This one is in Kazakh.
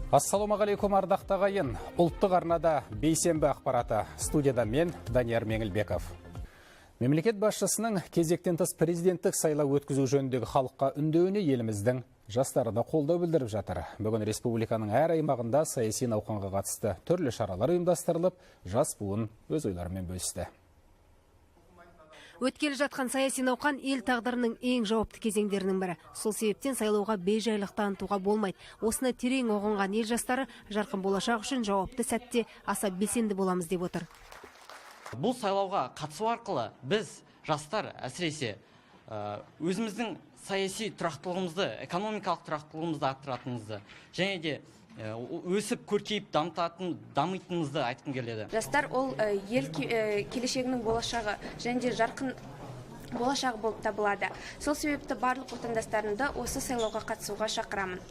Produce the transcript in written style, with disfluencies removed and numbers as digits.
Ассалаумағалейкум, ардақты ағайын! Ұлттық арнада бейсенбі ақпараты. Студияда мен, Данияр Меңілбеков. Мемлекет басшысының кезектен тыс президенттік сайлау өткізу жөніндегі халыққа үндеуіне еліміздің жастары да қолдау білдіріп жатыр. Бүгін республиканың әр аймағында саяси науқанға қатысты түрлі шаралар ұйымдастырылып, жас буын өз ойларымен бөлісті. Өткелі жатқан саяси науқан — ел тағдырының ең жауапты кезеңдерінің бірі. Сол себептен сайлауға бейжайлық танытуға болмайды. Осыны терең ұғынған ел жастары жарқын болашақ үшін жауапты сәтте аса белсенді боламыз деп отыр. Бұл сайлауға қатысу арқылы біз, жастар, әсіресе өзіміздің саяси тұрақтылығымызды, экономикалық тұрақтылығымызды арттыратынымызды және де өсіп, көркейіп, дамитынымызды айтқым келеді. Жастар ол ел келешегінің болашағы және де жарқын болашағы болып табылады. Сол себепті барлық отандастарымды осы сайлауға қатысуға шақырамын.